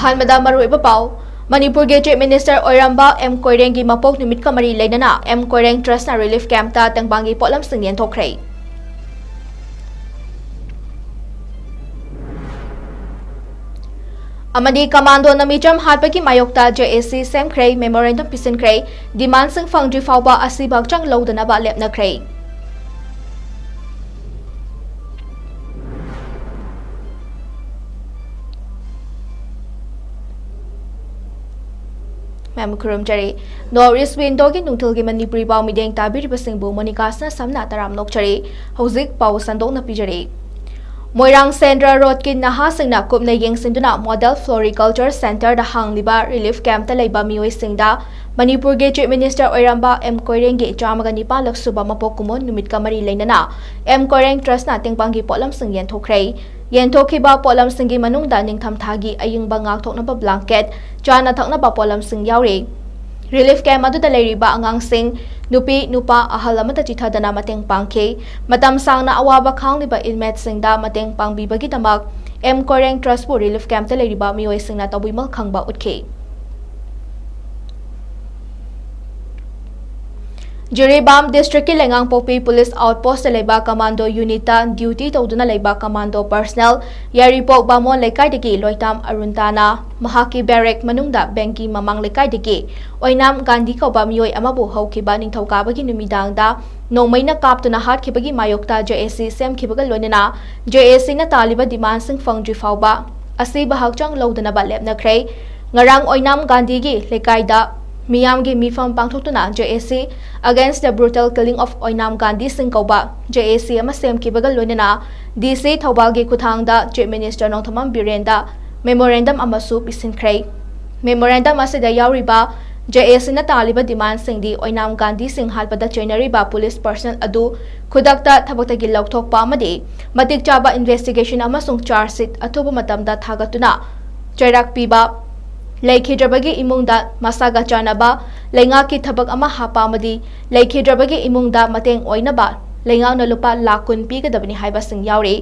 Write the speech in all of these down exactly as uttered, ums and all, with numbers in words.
ꯑꯍꯥꯟꯕꯗ ꯃꯔꯨꯑꯣꯏꯕ ꯄꯥꯎ꯫ ꯃꯅꯤꯄꯨꯔꯒꯤ Chief Minister ꯑꯣꯏꯔꯝꯕ ꯑꯦꯝ ꯀꯣꯏꯔꯦꯡꯒꯤ ꯃꯄꯣꯛ ꯅꯨꯃꯤꯠꯀ ꯃꯔꯤ ꯂꯩꯅꯅ ꯑꯦꯝ ꯀꯣꯏꯔꯦꯡ Trustꯅ relief campꯇ ꯇꯦꯡꯕꯥꯡꯒꯤ ꯄꯣꯠꯂꯝꯁꯤꯡ ꯌꯦꯟꯊꯣꯛꯈ꯭ꯔꯦ꯫ ꯑꯃꯗꯤ ꯀꯃꯥꯟꯗꯣꯅ ꯃꯤꯆꯝ ꯍꯥꯠꯄꯒꯤ ꯃꯥꯌꯣꯛꯇ JAC ꯁꯦꯝꯈ꯭ꯔꯦ, memorandum ꯄꯤꯁꯤꯟꯈ꯭ꯔꯦ, demandꯁꯤꯡ ꯐꯪꯗ꯭ꯔꯤ ꯐꯥꯎꯕ ꯑꯁꯤꯕ ꯍꯛꯆꯥꯡ ꯂꯧꯗꯅꯕ ꯂꯦꯞꯅꯈ꯭ꯔꯦ꯫ ꯃꯌꯥꯝ ꯈꯨꯔꯨꯝꯖꯔꯤ꯫ North East Windowꯒꯤ ꯅꯨꯡꯊꯤꯜꯒꯤ ꯃꯅꯤꯄꯨꯔꯤ ꯄꯥꯎ ꯃꯤꯠꯌꯦꯡ ꯇꯥꯕꯤꯔꯤꯕꯁꯤꯡꯕꯨ ꯃꯣꯅꯤꯀꯥꯁꯅ ꯁꯝꯅ ꯇꯔꯥꯝꯅ ꯑꯣꯛꯆꯔꯤ꯫ ꯍꯧꯖꯤꯛ ꯄꯥꯎ ꯁꯟꯗꯣꯛꯅ ꯄꯤꯖꯔꯤ꯫ ꯃꯣꯏꯔꯥꯡ ꯁꯦꯟꯗ꯭ꯔꯥ ꯔꯣꯗꯀꯤ ꯅꯍꯥꯁꯤꯡꯅ ꯀꯨꯞꯅ ꯌꯦꯡꯁꯤꯟꯗꯨꯅ Model Floriculture Centreꯗ ꯍꯥꯡꯂꯤꯕ relief campꯇ ꯂꯩꯕ ꯃꯤꯑꯣꯏꯁꯤꯡꯗ ꯃꯅꯤꯄꯨꯔꯒꯤ Chief Minister ꯑꯣꯏꯔꯝꯕ ꯑꯦꯝ ꯀꯣꯏꯔꯦꯡꯒꯤ ꯆꯥꯝꯃꯒ ꯅꯤꯄꯥꯟꯂꯛ ꯁꯨꯕ ꯃꯄꯣꯛ ꯀꯨꯝꯑꯣꯟ ꯅꯨꯃꯤꯠꯀ ꯃꯔꯤ ꯂꯩꯅꯅ ꯑꯦꯝ ꯀꯣꯏꯔꯦꯡ Trustꯅ ꯇꯦꯡꯕꯥꯡꯒꯤ ꯄꯣꯠꯂꯝꯁꯤꯡ ꯌꯦꯟꯊꯣꯛꯈ꯭ꯔꯦ꯫ ꯌꯦꯟꯊꯣꯛꯈꯤꯕ ꯄꯣꯠꯂꯝꯁꯤꯡꯒꯤ ꯃꯅꯨꯡꯗ ꯅꯤꯡꯊꯝꯊꯥꯒꯤ ꯑꯏꯪꯕ ꯉꯥꯛꯊꯣꯛꯅꯕ blanket, ꯆꯥꯅ ꯊꯛꯅꯕ ꯄꯣꯠꯂꯝꯁꯤꯡ ꯌꯥꯎꯔꯤ꯫ Relief camp ꯑꯗꯨꯗ ꯂꯩꯔꯤꯕ ꯑꯉꯥꯡꯁꯤꯡ, ꯅꯨꯄꯤ, ꯅꯨꯄꯥ, ꯑꯍꯜ ꯑꯃꯠꯇ ꯆꯤꯊꯗꯅ ꯃꯇꯦꯡ ꯄꯥꯡꯈꯤ꯫ ꯃꯇꯝ ꯁꯥꯡꯅ ꯑꯋꯥꯕ ꯈꯥꯡꯂꯤꯕ inmateꯁꯤꯡꯗ ꯃꯇꯦꯡ ꯄꯥꯡꯕꯤꯕꯒꯤꯗꯃꯛ ꯑꯦꯝ ꯀꯣꯏꯔꯦꯡ Trustꯄꯨ relief campꯇ ꯂꯩꯔꯤꯕ ꯃꯤꯑꯣꯏꯁꯤꯡꯅ ꯇꯧꯕꯤꯃꯜ ꯈꯪꯕ ꯎꯠꯈꯤ꯫ ꯖꯤꯔꯤꯕꯥꯝ districtꯀꯤ ꯂꯩꯉꯥꯡꯄꯣꯛꯄꯤ police outpostꯇ ꯂꯩꯕ commando unitꯇ duty ꯇꯧꯗꯨꯅ ꯂꯩꯕ commando personnel ꯌꯥꯏꯔꯤꯄꯣꯛ ꯕꯥꯃꯣꯟ ꯂꯩꯀꯥꯏꯗꯒꯤ ꯂꯣꯏꯇꯥꯝ ꯑꯔꯨꯟꯇꯥꯅ ꯃꯍꯥꯛꯀꯤ barrack ꯃꯅꯨꯡꯗ bankꯀꯤ ꯃꯃꯥꯡ ꯂꯩꯀꯥꯏꯗꯒꯤ ꯑꯣꯏꯅꯥꯝ ꯒꯥꯟꯙꯤ ꯀꯧꯕ ꯃꯤꯑꯣꯏ ꯑꯃꯕꯨ ꯍꯧꯈꯤꯕ ꯅꯤꯡꯊꯧꯀꯥꯕꯒꯤ ꯅꯨꯃꯤꯗꯥꯡꯗ ꯅꯣꯡꯃꯩꯅ ꯀꯥꯞꯇꯨꯅ ꯍꯥꯠꯈꯤꯕꯒꯤ ꯃꯥꯌꯣꯛꯇ JAC ꯁꯦꯝꯈꯤꯕꯒ ꯂꯣꯏꯅꯅ JACꯅ ꯇꯥꯜꯂꯤꯕ demandꯁꯤꯡ ꯐꯪꯗ꯭ꯔꯤ ꯐꯥꯎꯕ ꯑꯁꯤꯕ ꯍꯛꯆꯥꯡ ꯂꯧꯗꯅꯕ ꯂꯦꯞꯅꯈ꯭ꯔꯦ꯫ ꯉꯔꯥꯡ ꯑꯣꯏꯅꯥꯝ ꯒꯥꯟꯙꯤꯒꯤ ꯂꯩꯀꯥꯏꯗ ꯃꯤꯌꯥꯝꯒꯤ ꯃꯤꯐꯝ ꯄꯥꯡꯊꯣꯛꯇꯨꯅ JAC Against the Brutal Killing of Oinam Gandhi Singh ꯀꯧꯕ JAC ꯑꯃ ꯁꯦꯝꯈꯤꯕꯒ ꯂꯣꯏꯅꯅ DC ꯊꯧꯕꯥꯜꯒꯤ ꯈꯨꯠꯊꯥꯡꯗ Chief Minister ꯅꯣꯡꯊꯣꯝꯕꯝ ꯕꯤꯔꯦꯟꯗ memorandum ꯑꯃꯁꯨ ꯄꯤꯁꯤꯟꯈ꯭ꯔꯦ꯫ Memorandum ꯑꯁꯤꯗ ꯌꯥꯎꯔꯤꯕ JACꯅ ꯇꯥꯜꯂꯤꯕ demandꯁꯤꯡꯗꯤ ꯑꯣꯏꯅꯥꯝ ꯒꯥꯟꯙꯤ Singh ꯍꯥꯠꯄꯗ ꯆꯩꯅꯔꯤꯕ police personnel ꯑꯗꯨ ꯈꯨꯗꯛꯇ ꯊꯕꯛꯇꯒꯤ ꯂꯧꯊꯣꯛꯄ ꯑꯃꯗꯤ ꯃꯇꯤꯛ ꯆꯥꯕ investigation ꯑꯃꯁꯨꯡ charge sheet ꯑꯊꯨꯕ ꯃꯇꯝꯗ ꯊꯥꯒꯠꯇꯨꯅ ꯆꯩꯔꯥꯛ ꯄꯤꯕ, ꯂꯩꯈꯤꯗ꯭ꯔꯕꯒꯤ ꯏꯃꯨꯡꯗ ꯃꯁꯥꯒ ꯆꯥꯟꯅꯕ ꯂꯩꯉꯥꯛꯀꯤ ꯊꯕꯛ ꯑꯃ ꯍꯥꯞꯄ ꯑꯃꯗꯤ ꯂꯩꯈꯤꯗ꯭ꯔꯕꯒꯤ ꯏꯃꯨꯡꯗ ꯃꯇꯦꯡ ꯑꯣꯏꯅꯕ ꯂꯩꯉꯥꯛꯅ ꯂꯨꯄꯥ ꯂꯥꯈ ꯀꯨꯟ ꯄꯤꯒꯗꯕꯅꯤ ꯍꯥꯏꯕꯁꯤꯡ ꯌꯥꯎꯔꯤ꯫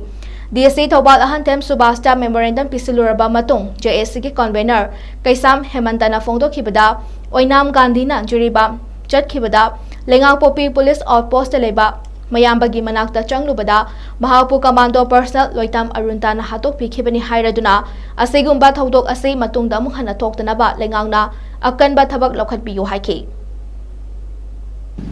DAC ꯊꯧꯕꯥꯜ ꯑꯍꯟꯊꯦꯝ ꯁꯨꯕꯥꯁꯇ memorandum ꯄꯤꯁꯤꯜꯂꯨꯔꯕ ꯃꯇꯨꯡ, JACꯒꯤ convener ꯀꯩꯁꯥꯝ ꯍꯦꯃꯟꯇꯅ ꯐꯣꯡꯗꯣꯛꯈꯤꯕꯗ, ꯑꯣꯏꯅꯥꯝ ꯒꯥꯟꯙꯤꯅ ꯖꯤꯔꯤꯕꯥꯝ ꯆꯠꯈꯤꯕꯗ ꯂꯩꯉꯥꯛꯄꯣꯛꯄꯤ police outpostꯇ ꯂꯩꯕ ꯃꯌꯥꯝꯕꯒꯤ ꯃꯅꯥꯛꯇ ꯆꯪꯂꯨꯕꯗ ꯃꯍꯥꯛꯄꯨ commando personnel ꯂꯣꯏꯇꯥꯝ ꯑꯔꯨꯟꯇꯥꯅ ꯍꯥꯠꯇꯣꯛꯄꯤꯈꯤꯕꯅꯤ ꯍꯥꯏꯔꯗꯨꯅ, ꯑꯁꯤꯒꯨꯝꯕ ꯊꯧꯗꯣꯛ ꯑꯁꯤ ꯃꯇꯨꯡꯗ ꯑꯃꯨꯛ ꯍꯟꯅ ꯊꯣꯛꯇꯅꯕ ꯂꯩꯉꯥꯛꯅ ꯑꯀꯟꯕ ꯊꯕꯛ ꯂꯧꯈꯠꯄꯤꯌꯨ ꯍꯥꯏꯈꯤ꯫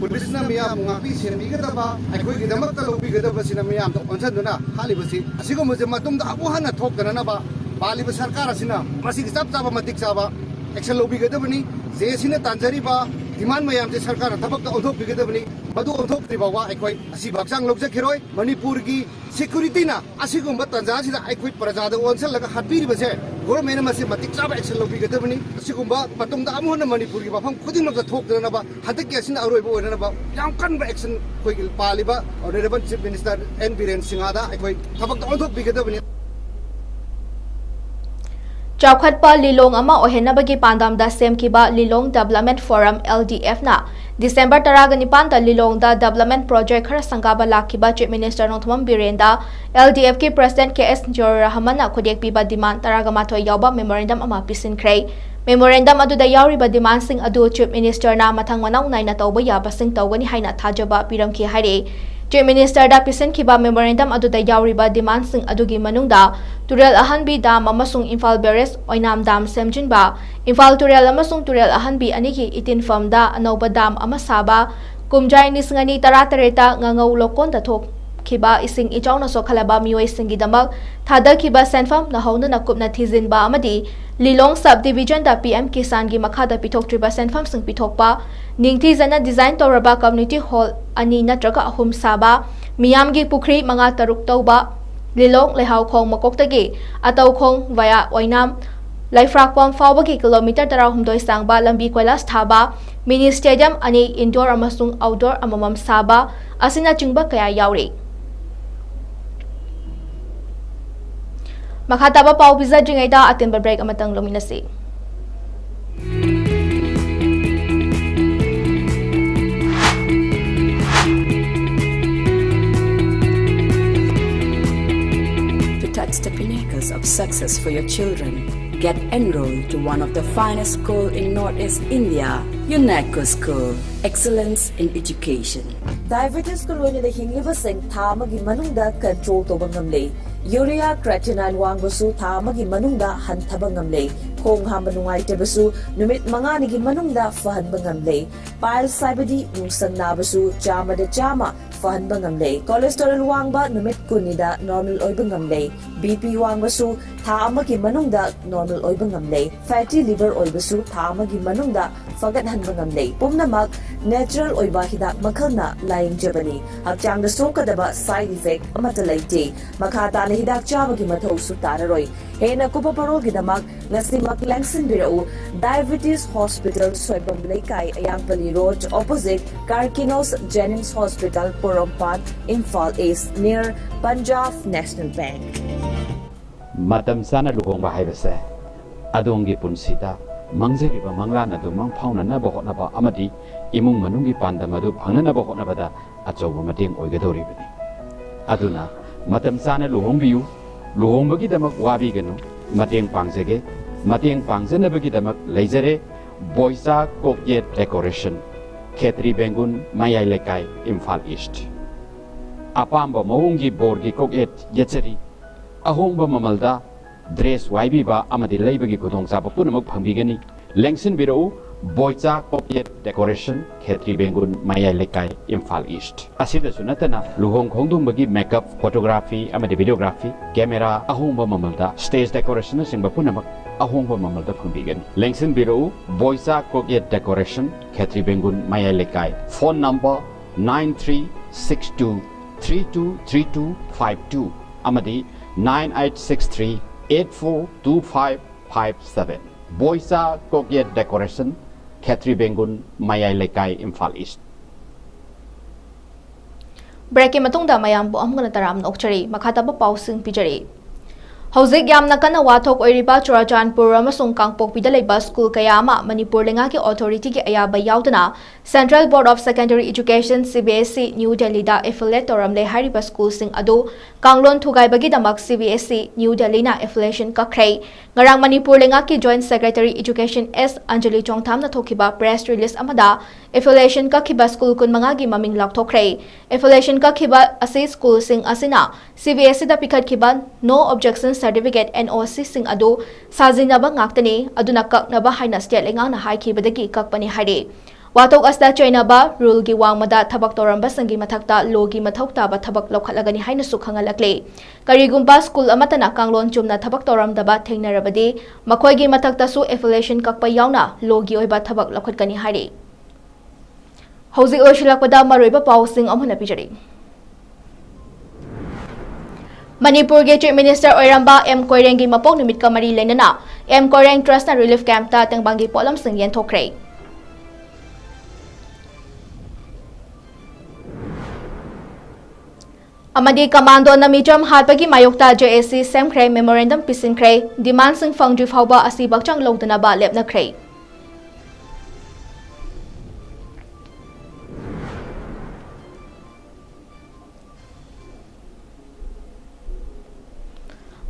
ꯄꯨꯂꯤꯁꯅ ꯃꯤꯌꯥꯝꯕꯨ ꯉꯥꯛꯄꯤ ꯁꯦꯟꯕꯤꯒꯗꯕ, ꯑꯩꯈꯣꯏꯒꯤꯗꯃꯛꯇ ꯂꯧꯕꯤꯒꯗꯕꯁꯤꯅ ꯃꯤꯌꯥꯝꯗ ꯑꯣꯟꯁꯤꯟꯗꯨꯅ ꯍꯥꯠꯂꯤꯕꯁꯤ, ꯑꯁꯤꯒꯨꯝꯕꯁꯦ ꯃꯇꯨꯡꯗ ꯑꯃꯨꯛ ꯍꯟꯅ ꯊꯣꯛꯇꯅꯅꯕ ꯄꯥꯜꯂꯤꯕ ꯁꯔꯀꯥꯔ ꯑꯁꯤꯅ ꯃꯁꯤꯒꯤ ꯆꯞ ꯆꯥꯕ ꯃꯇꯤꯛ ꯆꯥꯕ action ꯂꯧꯕꯤꯒꯗꯕꯅꯤ꯫ JACꯅ ꯇꯥꯟꯖꯔꯤꯕ demand ꯃꯌꯥꯝꯁꯦ ꯁꯔꯀꯥꯔꯅ ꯊꯕꯛꯇ ꯑꯣꯟꯊꯣꯛꯄꯤꯒꯗꯕꯅꯤ꯫ ꯃꯗꯨ ꯑꯣꯟꯊꯣꯛꯇ꯭ꯔꯤ ꯐꯥꯎꯕ ꯑꯩꯈꯣꯏ ꯑꯁꯤꯕ ꯍꯛꯆꯥꯡ ꯂꯧꯖꯈꯤꯔꯣꯏ꯫ ꯃꯅꯤꯄꯨꯔꯒꯤ securityꯅ ꯑꯁꯤꯒꯨꯝꯕ ꯇꯥꯟꯖꯥꯁꯤꯗ ꯑꯩꯈꯣꯏ ꯄ꯭ꯔꯖꯥꯗ ꯑꯣꯟꯁꯤꯜꯂꯒ ꯍꯥꯠꯄꯤꯔꯤꯕꯁꯦ governmentꯅ ꯃꯁꯤ ꯃꯇꯤꯛ ꯆꯥꯕ action ꯂꯧꯕꯤꯒꯗꯕꯅꯤ꯫ ꯑꯁꯤꯒꯨꯝꯕ ꯃꯇꯨꯡꯗ ꯑꯃꯨꯛ ꯍꯟꯅ ꯃꯅꯤꯄꯨꯔꯒꯤ ꯃꯐꯝ ꯈꯨꯗꯤꯡꯃꯛꯇ ꯊꯣꯛꯇꯅꯕ ꯍꯟꯗꯛꯀꯤ ꯑꯁꯤꯅ ꯑꯔꯣꯏꯕ ꯑꯣꯏꯅꯅꯕ ꯌꯥꯝ ꯀꯟꯕ action ꯑꯩꯈꯣꯏꯒꯤ ꯄꯥꯜꯂꯤꯕ Honourable Chief Minister N Biren ꯁꯤꯡꯍꯗ ꯑꯩꯈꯣꯏ ꯊꯕꯛꯇ ꯑꯣꯟꯊꯣꯛꯄꯤꯒꯗꯕꯅꯤ꯫ ꯆꯥꯎꯈꯠꯄ ꯂꯤꯂꯣꯡ ꯑꯃ ꯑꯣꯏꯍꯟꯅꯕꯒꯤ ꯄꯥꯟꯗꯝꯗ ꯁꯦꯝꯈꯤꯕ ꯂꯤꯂꯣꯡ Development Forum, LDFꯅ December ꯇꯔꯥꯒ ꯅꯤꯄꯥꯟꯗ ꯂꯤꯂꯣꯡꯗ development project ꯈꯔ ꯁꯪꯒꯥꯕ ꯂꯥꯛꯈꯤꯕ Chief Minister ꯅꯣꯡꯊꯣꯝꯕꯝ ꯕꯤꯔꯦꯟꯗ LDFꯀꯤ President ꯀꯦ ꯑꯦꯁ ꯖꯍꯨꯔ ꯔꯍꯃꯟꯅ ꯈꯨꯗꯦꯛ ꯄꯤꯕ demand ꯇꯔꯥꯒ ꯃꯥꯊꯣꯏ ꯌꯥꯎꯕ memorandum ꯑꯃ ꯄꯤꯁꯤꯟꯈ꯭ꯔꯦ꯫ Memorandum ꯑꯗꯨꯗ ꯌꯥꯎꯔꯤꯕ demandꯁꯤꯡ ꯑꯗꯨ Chief Ministerꯅ ꯃꯊꯪ ꯃꯅꯥꯎ ꯅꯥꯏꯅ ꯇꯧꯕ ꯌꯥꯕꯁꯤꯡ ꯇꯧꯒꯅꯤ ꯍꯥꯏꯅ ꯊꯥꯖꯕ ꯄꯤꯔꯝꯈꯤ ꯍꯥꯏꯔꯤ꯫ Chief Ministerꯗ ꯄꯤꯁꯤꯟꯈꯤꯕ memorandum ꯑꯗꯨꯗ ꯌꯥꯎꯔꯤꯕ demandꯁꯤꯡ ꯑꯗꯨꯒꯤ ꯃꯅꯨꯡꯗ ꯇꯨꯔꯦꯜ ꯑꯍꯟꯕꯤ dam ꯑꯃꯁꯨꯡ ꯏꯝꯐꯥꯜ barrage ꯑꯣꯏꯅꯥꯝ dam ꯁꯦꯝꯖꯤꯟꯕ, ꯏꯝꯐꯥꯜ ꯇꯨꯔꯦꯜ ꯑꯃꯁꯨꯡ ꯇꯨꯔꯦꯜ ꯑꯍꯟꯕꯤ ꯑꯅꯤꯒꯤ ꯏꯇꯤꯟꯐꯝꯗ ꯑꯅꯧꯕ dam ꯑꯃ ꯁꯥꯕ, ꯀꯨꯝꯖꯥ ꯂꯤꯁꯤꯡ ꯑꯅꯤ ꯇꯔꯥꯇꯔꯦꯠꯇ ꯉꯥꯉꯧ ꯂꯧꯀꯣꯟꯗ ꯊꯣꯛꯈꯤꯕ ꯏꯁꯤꯡ ꯏꯆꯥꯎꯅ ꯁꯣꯛꯍꯜꯂꯕ ꯃꯤꯑꯣꯏꯁꯤꯡꯒꯤꯗꯃꯛ ꯊꯥꯗꯈꯤꯕ ꯁꯦꯟꯐꯝ ꯅꯧꯍꯧꯅꯅ ꯀꯨꯞꯅ ꯊꯤꯖꯤꯟꯕ ꯑꯃꯗꯤ ꯂꯤꯂꯣꯡ subdivisionꯗ PM ꯀꯤꯁꯥꯟꯒꯤ ꯃꯈꯥꯗ ꯄꯤꯊꯣꯛꯇ꯭ꯔꯤꯕ ꯁꯦꯟꯐꯝꯁꯤꯡ ꯄꯤꯊꯣꯛꯄ, ꯅꯤꯡꯊꯤꯖꯅ design ꯇꯧꯔꯕ community hall ꯑꯅꯤ ꯅꯠꯇ꯭ꯔꯒ ꯑꯍꯨꯝ ꯁꯥꯕ, ꯃꯤꯌꯥꯝꯒꯤ ꯄꯨꯈ꯭ꯔꯤ ꯃꯉꯥ ꯇꯔꯨꯛ ꯇꯧꯕ, ꯂꯤꯂꯣꯡ ꯂꯩꯍꯥꯎꯈꯣꯡ ꯃꯀꯣꯛꯇꯒꯤ ꯑꯇꯧꯈꯣꯡ via ꯑꯣꯏꯅꯥꯝ ꯂꯩꯐ꯭ꯔꯥꯛꯄꯝ ꯐꯥꯎꯕꯒꯤ kilometre ꯇꯔꯥꯍꯨꯝꯗꯣꯏ ꯁꯥꯡꯕ ꯂꯝꯕꯤ ꯀꯣꯏꯂꯥꯁ ꯊꯥꯕ, mini stadium ꯑꯅꯤ indoor ꯑꯃꯁꯨꯡ outdoor ꯑꯃꯃꯝ ꯁꯥꯕ ꯑꯁꯤꯅꯆꯤꯡꯕ ꯀꯌꯥ ꯌꯥꯎꯔꯤ꯫ ꯃꯈꯥ ꯇꯥꯕ ꯄꯥꯎ ꯄꯤꯖꯗ꯭ꯔꯤꯉꯩꯗ ꯑꯇꯦꯟꯕ break ꯑꯃꯇꯪ ꯂꯧꯃꯤꯟꯅꯁꯤ꯫ the pinnacles of success for your children. Get enrolled to one of the finest school in Northeast India, UNECO School. Excellence in education. Diabetes ꯀ ꯂꯣꯏꯅꯅ ꯍꯤꯡꯂꯤꯕꯁꯤꯡ ꯊꯥ ꯑꯃꯒꯤ ꯃꯅꯨꯡꯗ control ꯇꯧꯕ ꯉꯝꯂꯦ꯫ Urea creatinine ꯋꯥꯡꯕꯁꯨ ꯊꯥ ꯑꯃꯒꯤ ꯃꯅꯨꯡꯗ ꯍꯟꯊꯕ ꯉꯝꯂꯦ꯫ ꯈꯣꯡ ꯍꯥꯝꯕ ꯅꯨꯡꯉꯥꯏꯇꯕꯁꯨ ꯅꯨꯃꯤꯠ ꯃꯉꯥꯅꯤꯒꯤ ꯃꯅꯨꯡꯗ ꯐꯍꯟꯕ ꯉꯝꯂꯦ꯫ Piles ꯍꯥꯏꯕꯗꯤ ꯅꯨꯡꯁꯪ ꯅꯥꯕꯁꯨ ꯆꯥꯝꯃꯗ ꯆꯥꯝꯃ ꯐꯍꯟꯕ ꯉꯝꯂꯦ꯫ Cholesterol ꯋꯥꯡꯕ ꯅꯨꯃꯤꯠ ꯀꯨꯟꯅꯤꯗ normal ꯑꯣꯏꯕ ꯉꯝꯂꯦ꯫ BP ꯋꯥꯡꯕꯁꯨ ꯊꯥ ꯑꯃꯒꯤ ꯃꯅꯨꯡꯗ normal ꯑꯣꯏꯕ ꯉꯝꯂꯦ꯫ Fatty liver ꯑꯣꯏꯕꯁꯨ ꯊꯥ ꯑꯃꯒꯤ ꯃꯅꯨꯡꯗ ꯐꯒꯠꯍꯟꯕ ꯉꯝꯂꯦ꯫ ꯄꯨꯝꯅꯃꯛ natural ꯑꯣꯏꯕ ꯍꯤꯗꯥꯛ ꯃꯈꯜꯅ ꯂꯥꯌꯦꯡꯖꯕꯅꯤ꯫ ꯍꯛꯆꯥꯡꯗ ꯁꯣꯛꯀꯗꯕ side effect ꯑꯃꯠꯇ ꯂꯩꯇꯦ꯫ ꯃꯈꯥ ꯇꯥꯅ ꯍꯤꯗꯥꯛ ꯆꯥꯕꯒꯤ ꯃꯊꯧꯁꯨ ꯇꯥꯔꯔꯣꯏ꯫ ꯍꯦꯟꯅ ꯀꯨꯞꯄ ꯄꯔꯣꯜꯒꯤꯗꯃꯛ ꯉꯁꯤꯃꯛ ꯂꯦꯡꯁꯤꯟꯕꯤꯔꯛꯎ꯫ Diabetes Hospital, ꯁꯣꯏꯕꯝ ꯂꯩꯀꯥꯏ, ꯑꯌꯥꯡꯄꯜꯂꯤ Road, opposite Karkinos Jennings Hospital, ꯄꯣꯔꯣꯝꯄꯥꯠ, Imphal East, near Punjab National Bank. ꯃꯇꯝ ꯆꯥꯅ ꯂꯨꯍꯣꯡꯕ ꯍꯥꯏꯕꯁꯦ ꯑꯗꯣꯝꯒꯤ ꯄꯨꯟꯁꯤꯗ ꯃꯪꯖꯔꯤꯕ ꯃꯪꯂꯥꯟ ꯑꯗꯨ ꯃꯪꯐꯥꯎꯅꯅꯕ ꯍꯣꯠꯅꯕ ꯑꯃꯗꯤ ꯏꯃꯨꯡ ꯃꯅꯨꯡꯒꯤ ꯄꯥꯟꯗꯝ ꯑꯗꯨ ꯐꯪꯅꯅꯕ ꯍꯣꯠꯅꯕꯗ ꯑꯆꯧꯕ ꯃꯇꯦꯡ ꯑꯣꯏꯒꯗꯧꯔꯤꯕꯅꯤ꯫ ꯑꯗꯨꯅ ꯃꯇꯝ ꯆꯥꯅ ꯂꯨꯍꯣꯡꯕꯤꯌꯨ꯫ ꯂꯨꯍꯣꯡꯕꯒꯤꯗꯃꯛ ꯋꯥꯕꯤꯒꯅꯨ꯫ ꯃꯇꯦꯡ ꯄꯥꯡꯖꯒꯦ꯫ ꯃꯇꯦꯡ ꯄꯥꯡꯖꯅꯕꯒꯤꯗꯃꯛ ꯂꯩꯖꯔꯦ꯫ ꯕꯣꯏꯆꯥ ꯀꯣꯛꯌꯦꯠ ꯗꯦꯀꯣꯔꯦꯁꯟ, ꯈꯦꯇ꯭ꯔꯤ ꯕꯦꯡꯒꯨꯟ, ꯃꯌꯥꯏ ꯂꯩꯀꯥꯏ, ꯏꯝꯐꯥꯜ ꯏꯁ꯭ꯠ꯫ ꯑꯄꯥꯝꯕ ꯃꯑꯣꯡꯒꯤ ꯕꯣꯔꯒꯤ ꯀꯣꯛꯌꯦꯠ ꯌꯦꯠꯆꯔꯤ꯫ ꯑꯍꯣꯡꯕ ꯃꯃꯜꯗ ꯗ꯭ꯔꯦꯁ ꯋꯥꯏꯕꯤꯕ ꯑꯃꯗꯤ ꯂꯩꯕꯒꯤ ꯈꯨꯗꯣꯡꯆꯥꯕ ꯄꯨꯝꯅꯃꯛ ꯐꯪꯕꯤꯒꯅꯤ꯫ ꯂꯦꯡꯁꯤꯟꯕꯤꯔꯛꯎ, ꯕꯣꯏꯆꯥ ꯀꯣꯛꯌꯦꯠ ꯗꯦꯀꯣꯔꯦꯁꯟ, ꯈꯦꯇ꯭ꯔꯤ ꯕꯦꯡꯒꯨꯟ, ꯃꯌꯥꯏ ꯂꯩꯀꯥꯏ, ꯏꯝꯐꯥꯜ ꯏꯁ꯭ꯠ꯫ ꯑꯁꯤꯗꯁꯨ ꯅꯠꯇꯅ ꯂꯨꯍꯣꯡ ꯈꯣꯡꯗꯣꯡꯕꯒꯤ ꯃꯦꯀꯞ, ꯐꯣꯇꯣꯒ꯭ꯔꯥꯐꯤ ꯑꯃꯗꯤ ꯚꯤꯗꯤꯑꯣꯒ꯭ꯔꯥꯐꯤ, ꯀꯦꯃꯦꯔꯥ, ꯑꯍꯣꯡꯕ ꯃꯃꯜꯗ ꯁ꯭ꯇꯦꯖ ꯗꯦꯀꯣꯔꯦꯁꯟꯅꯆꯤꯡꯕ ꯄꯨꯝꯅꯃꯛ ꯑꯍꯣꯡꯕ ꯃꯃꯜꯗ ꯐꯪꯕꯤꯒꯅꯤ꯫ ꯂꯦꯡꯁꯤꯟꯕꯤꯔꯛꯎ, ꯕꯣꯏꯆꯥ ꯀꯣꯛꯌꯦꯠ ꯗꯦꯀꯣꯔꯦꯁꯟ, ꯈꯦꯇ꯭ꯔꯤ ꯕꯦꯡꯒꯨꯟ, ꯃꯌꯥꯏ ꯂꯩꯀꯥꯏ꯫ Phone number nine three six two three two three two five two ꯑꯃꯗꯤ nine eight six three eight four two five five seven꯫ ꯕꯣꯏꯆꯥ ꯀꯣꯛꯌꯦꯠ ꯗꯦꯀꯣꯔꯦꯁꯟ, ꯈꯦꯇ꯭ꯔꯤ ꯕꯦꯡꯒꯨꯟ, ꯃꯌꯥꯏ ꯂꯩꯀꯥꯏ, ꯏꯝꯐꯥꯜ ꯏꯁ꯭ꯠ꯫ ꯕ꯭ꯔꯦꯛꯀꯤ ꯃꯇꯨꯡꯗ ꯃꯌꯥꯝꯕꯨ ꯑꯃꯨꯛ ꯍꯟꯅ ꯇꯔꯥꯝꯅ ꯑꯣꯛꯆꯔꯤ꯫ ꯃꯈꯥ ꯇꯥꯕ ꯄꯥꯎꯁꯤꯡ ꯄꯤꯖꯔꯤ꯫ ꯍꯧꯖꯤꯛ ꯌꯥꯝꯅ ꯀꯟꯅ ꯋꯥꯊꯣꯛ ꯑꯣꯏꯔꯤꯕ ꯆꯨꯔꯥꯆꯥꯟꯄꯨꯔ ꯑꯃꯁꯨꯡ ꯀꯥꯡꯄꯣꯛꯄꯤꯗ ꯂꯩꯕ ꯁ꯭ꯀꯨꯜ ꯀꯌꯥ ꯑꯃ ꯃꯅꯤꯄꯨꯔ ꯂꯩꯉꯥꯛꯀꯤ ꯑꯣꯊꯣꯔꯤꯇꯤꯒꯤ ꯑꯌꯥꯕ ꯌꯥꯎꯗꯅ Central Board of Secondary Education, C B S E, new ꯗꯦꯜꯂꯤꯗ affiliate ꯇꯧꯔꯝꯂꯦ ꯍꯥꯏꯔꯤꯕ ꯁ꯭ꯀꯨꯜꯁꯤꯡ ꯑꯗꯨ ꯀꯥꯡꯂꯣꯟ ꯊꯨꯒꯥꯏꯕꯒꯤꯗꯃꯛ C B S E, new ꯗꯦꯜꯂꯤꯅ affiliation ꯀꯛꯈ꯭ꯔꯦ꯫ ꯉꯔꯥꯡ ꯃꯅꯤꯄꯨꯔ ꯂꯩꯉꯥꯛꯀꯤ Joint Secretary Education S Anjali ꯆꯣꯡꯊꯥꯝꯅ ꯊꯣꯛꯈꯤꯕ press release ꯑꯃꯗ affiliation ꯀꯛꯈꯤꯕ ꯁ꯭ꯀꯨꯜ ꯀꯨꯟꯃꯉꯥꯒꯤ ꯃꯃꯤꯡ ꯂꯥꯎꯊꯣꯛꯈ꯭ꯔꯦ꯫ Affiliation ꯀꯛꯈꯤꯕ ꯑꯁꯤ ꯁ꯭ꯀꯨꯜꯁꯤꯡ ꯑꯁꯤꯅ C B S E ꯗ ꯄꯤꯈꯠꯈꯤꯕ No Objection Certificate, N O C, ꯁꯤꯡ ꯑꯗꯨ ꯁꯥꯖꯤꯟꯅꯕ ꯉꯥꯛꯇꯅꯤ, ꯑꯗꯨꯅ ꯀꯛꯅꯕ ꯍꯥꯏꯅ state ꯂꯩꯉꯥꯛꯅ ꯍꯥꯏꯈꯤꯕꯗꯒꯤ ꯀꯛꯄꯅꯤ ꯍꯥꯏꯔꯤ꯫ ꯋꯥꯊꯣꯛ ꯑꯁꯤꯗ ꯆꯩꯅꯕ, rule ꯒꯤ ꯋꯥꯡꯃꯗ ꯊꯕꯛ ꯇꯧꯔꯝꯕꯁꯤꯡꯒꯤ ꯃꯊꯛꯇ law ꯒꯤ ꯃꯊꯧ ꯇꯥꯕ ꯊꯕꯛ ꯂꯧꯈꯠꯂꯒꯅꯤ ꯍꯥꯏꯅꯁꯨ ꯈꯪꯍꯜꯂꯛꯂꯤ꯫ ꯀꯔꯤꯒꯨꯝꯕ ꯁ꯭ꯀꯨꯜ ꯑꯃꯠꯇꯅ ꯀꯥꯡꯂꯣꯟ ꯆꯨꯝꯅ ꯊꯕꯛ ꯇꯧꯔꯝꯗꯕ ꯊꯦꯡꯅꯔꯕꯗꯤ, ꯃꯈꯣꯏꯒꯤ ꯃꯊꯛꯇꯁꯨ affiliation ꯀꯛꯄ ꯌꯥꯎꯅ law ꯒꯤ ꯑꯣꯏꯕ ꯊꯕꯛ ꯂꯧꯈꯠꯀꯅꯤ ꯍꯥꯏꯔꯤ꯫ ꯍꯧꯖꯤꯛ ꯂꯣꯏꯁꯤꯜꯂꯛꯄꯗ ꯃꯔꯨꯑꯣꯏꯕ ꯄꯥꯎꯁꯤꯡ ꯑꯃꯨꯛ ꯍꯟꯅ ꯄꯤꯖꯔꯤ꯫ ꯃꯅꯤꯄꯨꯔꯒꯤ Chief Minister ꯑꯣꯏꯔꯝꯕ ꯑꯦꯝ ꯀꯣꯏꯔꯦꯡꯒꯤ ꯃꯄꯣꯛ ꯅꯨꯃꯤꯠꯀ ꯃꯔꯤ ꯂꯩꯅꯅ ꯑꯦꯝ ꯀꯣꯏꯔꯦꯡ Trust ꯅ relief camp ꯇ ꯇꯦꯡꯕꯥꯡꯒꯤ ꯄꯣꯠꯂꯝꯁꯤꯡ ꯌꯦꯟꯊꯣꯛꯈ꯭ꯔꯦ꯫ ꯑꯃꯗꯤ commando ꯅ ꯃꯤꯆꯝ ꯍꯥꯠꯄꯒꯤ ꯃꯥꯌꯣꯛꯇ J A C ꯁꯦꯝꯈ꯭ꯔꯦ, memorandum ꯄꯤꯁꯤꯟꯈ꯭ꯔꯦ, demand ꯁꯤꯡ ꯐꯪꯗ꯭ꯔꯤ ꯐꯥꯎꯕ ꯑꯁꯤ ꯕꯛꯆꯥꯡ ꯂꯧꯗꯅꯕ ꯂꯦꯞꯅꯈ꯭ꯔꯦ꯫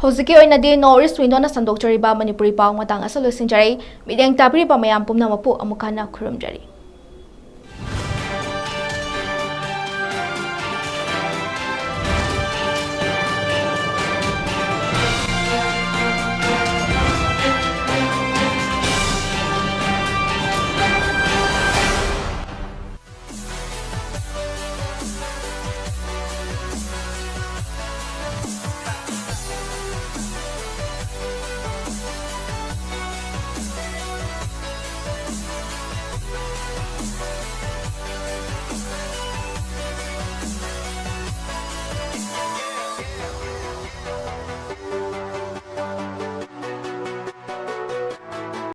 ꯍꯧꯖꯤꯛꯀꯤ ꯑꯣꯏꯅꯗꯤ North East Window ꯅ ꯁꯟꯗꯣꯛꯆꯔꯤꯕ ꯃꯅꯤꯄꯨꯔꯤ ꯄꯥꯎ ꯃꯇꯥꯡ ꯑꯁꯤ ꯂꯣꯏꯁꯤꯟꯖꯔꯦ꯫ ꯃꯤꯠꯌꯦꯡ ꯇꯥꯕꯤꯔꯤꯕ ꯃꯌꯥꯝ ꯄꯨꯝꯅꯃꯛꯄꯨ ꯑꯃꯨꯛ ꯍꯟꯅ ꯈꯨꯔꯨꯝꯖꯔꯤ꯫